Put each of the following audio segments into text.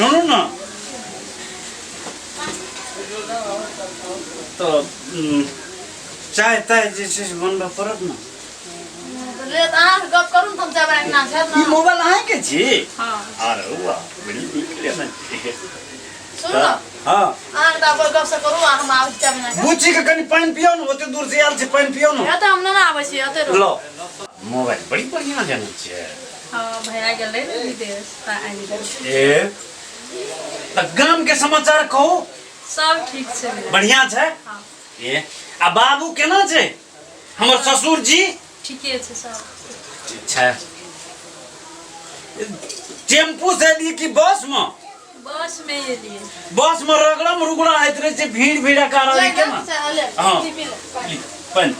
सुनू ने तऽ चाय ताय जे छै से बनबऽ पड़त ने। ले तऽ अहाँ गप करू ने, तऽ हम चाय बना के ना छै ई ने। मोबाइल अहाँके छी? हाँ। अरे वाह, बड़ी नीक लेने छी। सुनू ने। हाँ। अहाँ तऽ अपन गप से करू आ हम आबै छी चाय बना के। बुच्ची के कनि पानि पियौ ने, ओते दूर से आयल छी, पानि पियौ ने। हे तऽ हम नहि आबै छी, एते रहू। लो मोबाइल बड़ी बढ़िया लेने छियै। हाँ, भैया गेल रहे ने विदेश तऽ आनि देल। ए तऽ गाम के समाचार कहू। सब ठीक छै भैया। बढ़िया छै? हाँ। ए आ बाबू केना छै हमर ससुर जी? ठीके छै सब। ठीक छै। टेम्पू से एलियै कि बस में? बस में एलियै। बस में रगड़म रुगड़ा होइत रहै छै, भीड़ भीड़ आकार ले, केना? चाय ले, हाँ। पी ले। ली, पानि।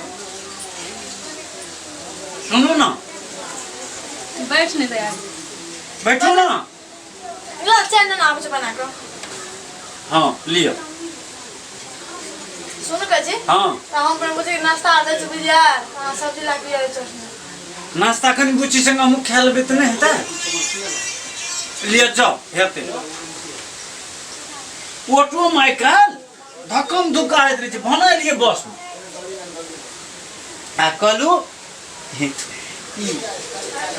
सुनू ना। बैठ नहीं दया। बैठू ना। ला चाय ना आबै छै बना कऽ। हाँ लिअ। सुनू कहै छी। हाँ। तऽ हम अपन बुच्ची के नाश्ता आर दै छी बुझलियै, अहाँ सब्जी ला कऽ लिअ चटनी। नाश्ता कनि बुच्ची संग हमहूँ खा लेबै तऽ नहि हेतै? लिअ जाउ हेतै। ऑटो मे आइ काल्हि धक्कम धुक्का होइत रहै छै, भने एलियै बस मे। आ कहलू ई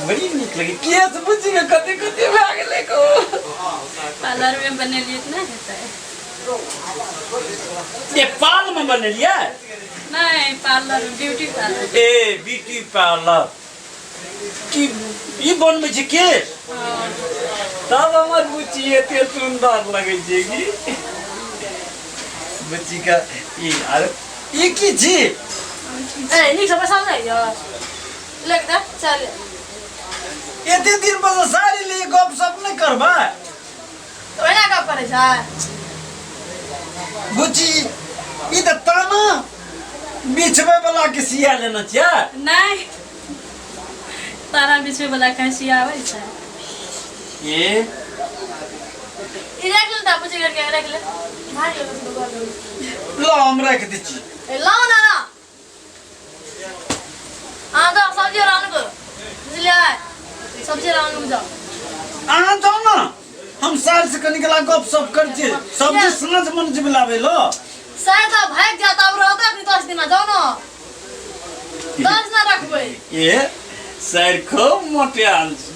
बड़ी नीक लगे केस बुझी के कते कते भए गेलै को। पार्लर में बनेलियै तऽ नहि हेतै। ए पाल में बनेलियै? नहीं, पार्लर में, ब्यूटी पार्लर। ए ब्यूटी पार्लर की ई बनबै छै केस? हाँ। तब हमर बुच्ची एते सुंदर लगै छै कि बुच्ची के ई आर ई की छी? ए नीक से पैसा नहि यऽ, ले के दे चल। एते दिन पर साड़ी लिए गप सप नहि करबै? तऽ ओहिना गप करै छै। बुच्ची ई तऽ ताना बिछबै वाला के सिया लेने छियै? नहीं, तारा बिछबै वाला कहीं सियाबै छै? ए ई राखि ले तऽ बुझि गेल के राखि ले, भागि गेल तऽ घर। लो हम राखि दै छी। ए लाउ ना ना, अहाँ जाउ सब्जी आर आनू, बुझलियै? सब्जी आर आनू जाउ। अहाँ जाउ ने, हम साल से कनि कला गप सप करै छियै। सब्जी साँझ मन जेबै लाबै लो। साइड तऽ भागि जायत, आब रहतै अखनी 10 दिना। जाउ ने, 10 दिना रखबै। ए सर खूब मोटायल छै।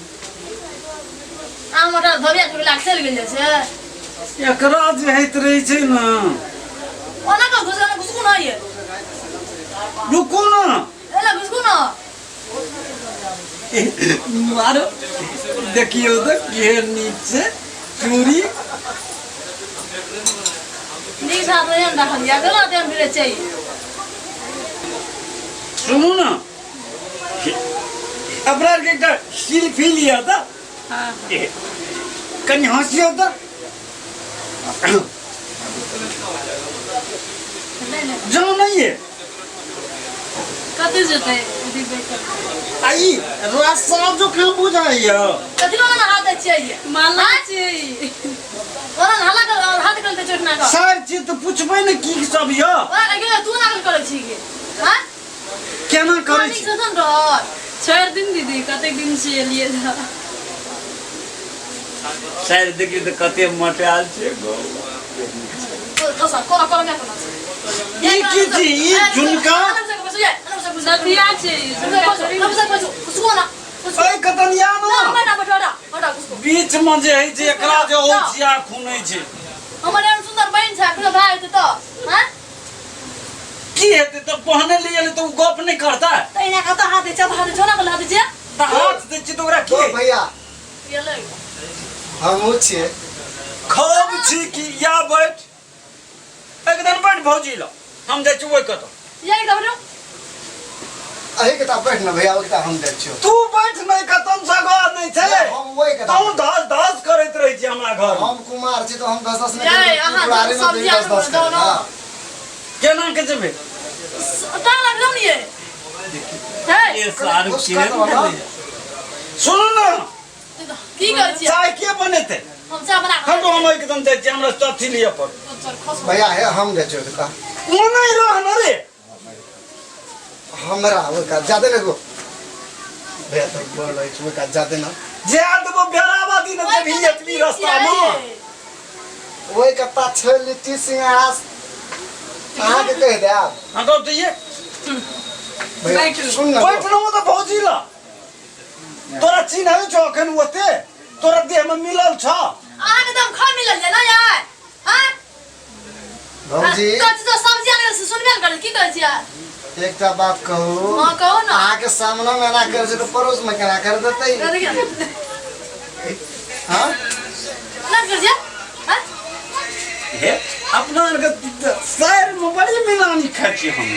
अहाँ मोटा धोबिया धोबी लाग चलि गेल छै। एकरा जे होइत रहै छै ने। ओना कऽ घुसका घुसकू ना ये। रुकू ना। एला घुसकू ना। मारो देखियौ तऽ केहन नीक छै चूड़ी। नीक से हाथ नहि राखल या गेलो तेहन भिड़े चाहिए। सुनू ने, अपना आरके एकटा सेल्फी लिअ तऽ। हाँ। कनि हँसियौ तऽ। जाउ नहीं है। कतऽ जेतै दीदी? आ ई रस्सा जोखा बुझाइया। कथी लऽ हाथ दै छियै? माला छियै। ओना हल्ला कर हाथ कर दै चोटना कऽ। सर छी तऽ पुछबै ने की सब यऽ। ओना के तू ना करै छी के? हां, केना करै छी? नीक से रह। छोड़ि दिन दीदी, कतेक दिन से एलियै। सर देखियौ तऽ कते मोटायल छै गो। खसा कोना कोना कोना। ई की छी ई झुनका? नथिया छै। ओइ कतनिया ने बीच में जे है छै एकरा जे औचिया खुनै छै। हमर एहन सुन्दर बहिन छै, अखनो भए जेतै तऽ हैं की हेतै? तऽ पहने लिए एलै तऽ ओ गप नहि करतै? तऽ एना कतऽ हाथ दै छै, हाथ दै छै, ओना कऽ हाथ दै छै। तऽ हाथ दै छी तऽ ओकरा की? ओ भैया। गेलै। हमहूँ छियै। खूब छी कि या बैठ एकदम बैठ भौजी लो, हम जाइ छी ओहि कतऽ। ये एकदम बैठो। अही किताब बैठ ने भैया, ओहि किताब हम जाइ छियौ। तू बैठ नहि, कतम सगो नहि छै। हम ओहि किताब तू धस धस करैत रहै छी हमरा घर। हम कुमार छी तऽ हम दस दस नहि यै, करबै। अहाँ बुढ़ारी मे सब्जी दस आनू दस जाउ करबै। ने। हाँ। केना के जेबै? टांग लग जाउ ने ये। हे ये सारू घुस के कऽ दहो ने। सुनू ने। की करै छियै? चाय के बनेतै? हम चाय बना हम तो हम एकदम जाइ छी, हमरा अथी लिअ पड़त। भैया हे, हम जाइ छियौ किताब। ओना ही रह न रे। हमरा ओहि काज जादे ने गो भैया, तऽ बोल रहै छी ओहि काज जादे ने। जे देबो बेराबादी ने जेबही एतबी रास्ता में। ओहि कत्ता छै लिट्टी सिंघाड़ा अहाँके कहि देब। हाँ तो ये भैया बैठ लो। सुन ना। बैठ रहू तऽ भौजी ला तोरा चिन्है छौ अखन ओते तोरा देह में मिलल छ। अहाँके दम खा मिलल जे ना यार हाँ। भौजी कथी तो सब्जी आने से सुनबे ने करै की कहै छियै? एकटा बात कहू? हाँ कहू ना। अहाँके सामना में एना करै छै तऽ पड़ोस में केना कर देतै? कथी के हाँ ना कर छियै हाँ? हे अपना आरके शहर में बड़ी मिलानी खाइ छी हम।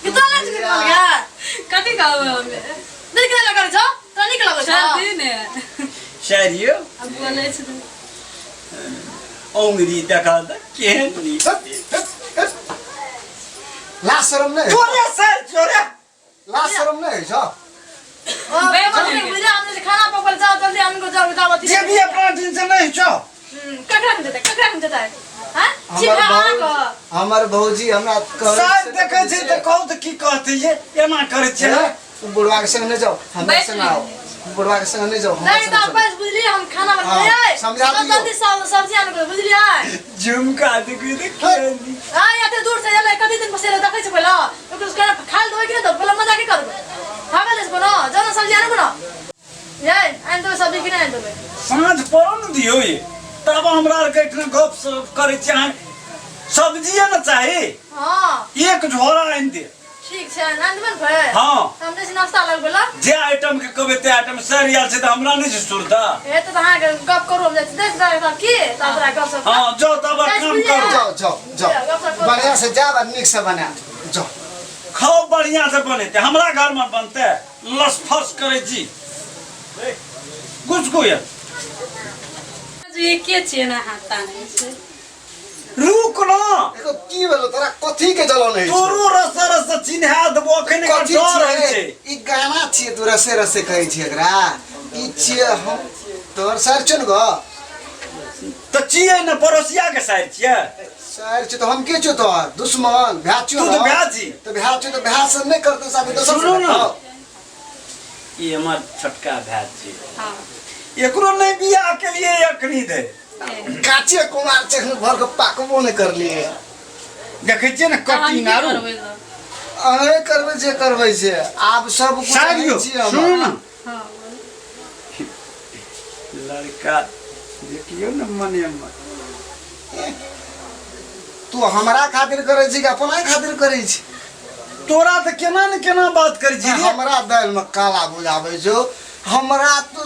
कि तोरा लाज के कहल गया? कथी कहबै हमे? देख केना लगै छौ तोरा नीक लगै छौ? शादी ने शहरियो अब बोलै छै तऽ। औंगरी देखा तऽ केहन नीक। ला शरम नहि तोरे सर चोरे ला शरम नहि होइ छौ? ओ, बुझा हम खाना पकड़ जाओ जल्दी हमको जाओ जाओ। जे भी अपना दिन से नहीं छौ। ककरा में जेतै ककरा में जेतै हाँ? हमर छिपा भौजी कऽ हमर भौजी हमरा कहै साहब छै देखै छै तऽ कहू तऽ की कहतै ये एना करै छै। हे, तू बुढ़वा के संग नहि जाओ हमरा बैठ संग आओ। बुढ़वा के संग नहि जाओ हमरा नहीं संग तो चलो। बस बुझलिए हम खाना हाँ, बनबै समझा दियौ। जल्दी सब सब्जी आन के बुझलिए। झुमका देखी तऽ केहन नीक। हाँ एते दूर से एलै कति दिन बसेले देखै छै पहिला ओकरो खाना खाल देबै कि नहि देबै पहिला मजा के करबै खाबै ले कोनो जाओ ना सब्जी आनू ना ये आनि देबै सब्जी कि नहि आनि देबै? साँझ पड़ो ने दियौ ये तब हमरा आरके एहिठिना गप सप करै छी अहाँ सब्जिए ने चाही। हाँ एक झोरा आनि दे। ठीक छै आनि देबै ने फेर? हाँ। हम जाइ छी नाश्ता लगबै ला। जे आइटम के कहबै ते आइटम सर आयल छै तऽ हमरा नहि छै सुरता। हे तऽ अहाँके गप करू हम जाइ छी देख तब की तब तोरा गप सप। हाँ जाओ तब जाइ छी काम बुझलियै? करू। जाओ जाओ जाओ बढ़िया से जाब आ नीक से बना जाओ। खाओ बढ़िया से बनेते हमरा घर में बनते लसफस करै छी कुछ को यार। ये के छियै ना हाथ तानै छै? रुक ना। देखो की भेलो तोरा कथी के जलन होइ छै? तोरो रस रस चिन्हा देबो अखन एकर कथी डर होइ छियै? छै। ई गाना छियै तू रसे रसे कहै छियै एकरा ई छियै हम तोहर सर छौ ने गो। तऽ छियै ने पड़ोसिया के साइड छियै। सर छियै तऽ हम के छियौ तोहर दुश्मन भाय छियौ तू तऽ ने? भाय छी। तऽ भाय छियौ तऽ भाय से नहि करतौ शादी दोसर से सुनू ने। करतौ? ई हमर छोटका भाय छियै। हाँ एकरो नहि बियाह केलियै अखनी धरि। काचे कुमार छै एखन घर के पाकबो नहि करलियै। देखै छियै ने तहन कटिंग की आरू। करबै तऽ? अहें करबै जे करबै से आब सब कुछ सारियो अहीं छियै हमर। सुनू ने। हाँ लड़का देखियौ ने मने मन। तू हमरा खातिर करै छी कि अपना खातिर करै छी? तोरा तऽ केना ने केना बात करै छी रे। हमरा दालि में काला बुझाबै छौ हमरा तू।